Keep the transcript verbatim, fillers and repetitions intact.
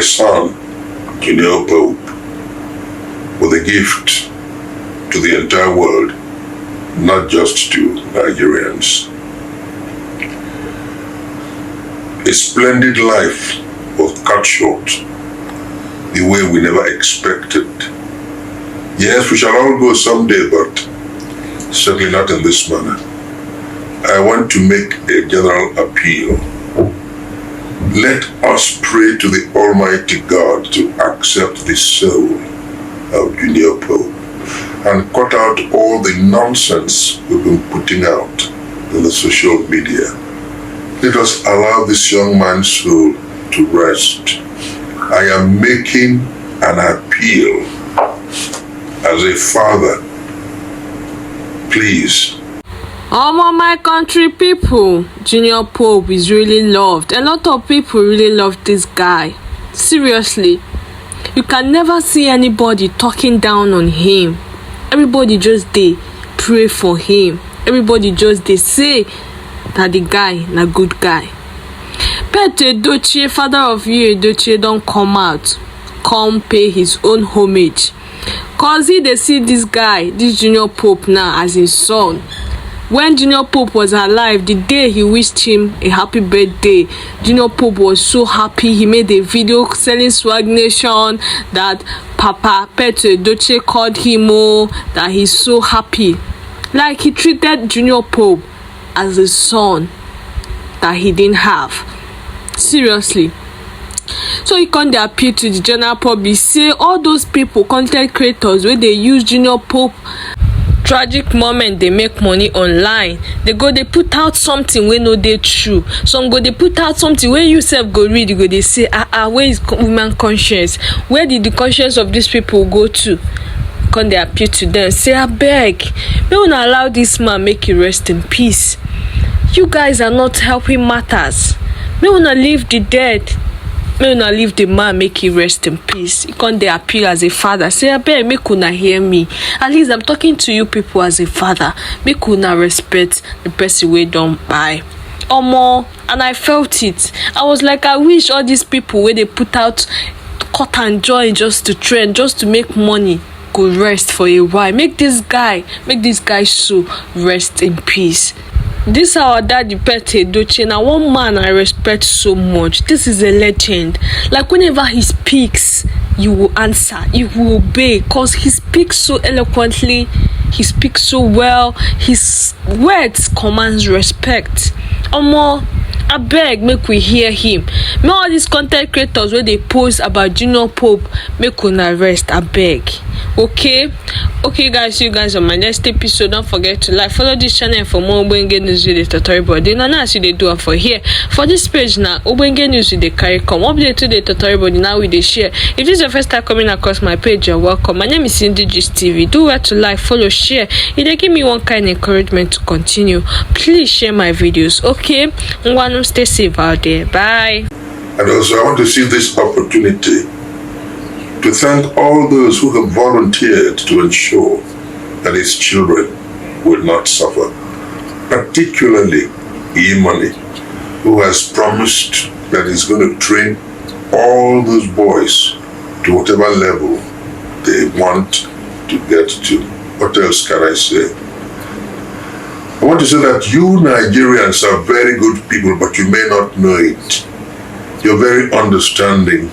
son, Junior Pope, with a gift to the entire world, not just to Nigerians. A splendid life was cut short the way we never expected. Yes, we shall all go someday, but certainly not in this manner. I want to make a general appeal. Let us pray to the Almighty God to accept the soul of Junior Pope and cut out all the nonsense we've been putting out in the social media. Let us allow this young man's soul to rest. I am making an appeal as a father. Please. Omo, my country people, Junior Pope is really loved. A lot of people really love this guy. Seriously, you can never see anybody talking down on him. Everybody just dey pray for him. Everybody just dey say that the guy na good guy. Pete Edochie, father of Yul Edochie, don come out, come pay his own homage. Cause he dey see this guy, this Junior Pope now, as his son. When Junior Pope was alive, the day he wished him a happy birthday, Junior Pope was so happy. He made a video selling Swag Nation that Papa Pete Edochie called him, oh, that he's so happy. Like, he treated Junior Pope as a son that he didn't have. Seriously. So he come dey appeal to the general public, say all those people, content creators, wey dey use Junior Pope tragic moment dey make money online, they go dey put out something wey no dey true. Some go dey put out something wey you sef go read, you go dey say, ah ah, where is co- woman conscience? Where did the conscience of these people go to? Come dey appeal to them, say, abeg, make una allow this man make he rest in peace. You guys are not helping matters. Make una leave the dead. Make una leave the man make he rest in peace. He come dey appeal as a father, say, abeg, make una hear me. At least I'm talking to you people as a father. Make una respect the person wey don kpai. Omo, and I felt it. I was like, I wish all these people wey dey put out cut and join just to trend, just to make money, go rest for a while. Make this guy, make this guy soul rest in peace. This our daddy, Pete Edochie, na one man I respect so much. This is a legend. Like, whenever he speaks, you will answer, you will obey, cause he speaks so eloquently, he speaks so well. His words commands respect. Omo, abeg, make we hear him. Make all these content creators wey dey post about Junior Pope, make una rest, abeg. Okay? Okay, guys, see you guys on my next episode. Don't forget to like, follow this channel for more ogbonge news with the totori body. Now, now, as you dey do am for here, for this page now, ogbonge news we dey carry come. Update to the totori body now we dey share. If this is your first time coming across my page, you're welcome. My name is Cindy Gist T V. Do well to like, follow, share. E dey give me one kind encouragement to continue. Please share my videos, okay? Ngwanu, stay safe out there. Bye. And also, I want to seize this opportunity to thank all those who have volunteered to ensure that his children will not suffer, particularly Imani, who has promised that he's going to train all those boys to whatever level they want to get to. What else can I say? I want to say that you Nigerians are very good people, but you may not know it. You're very understanding.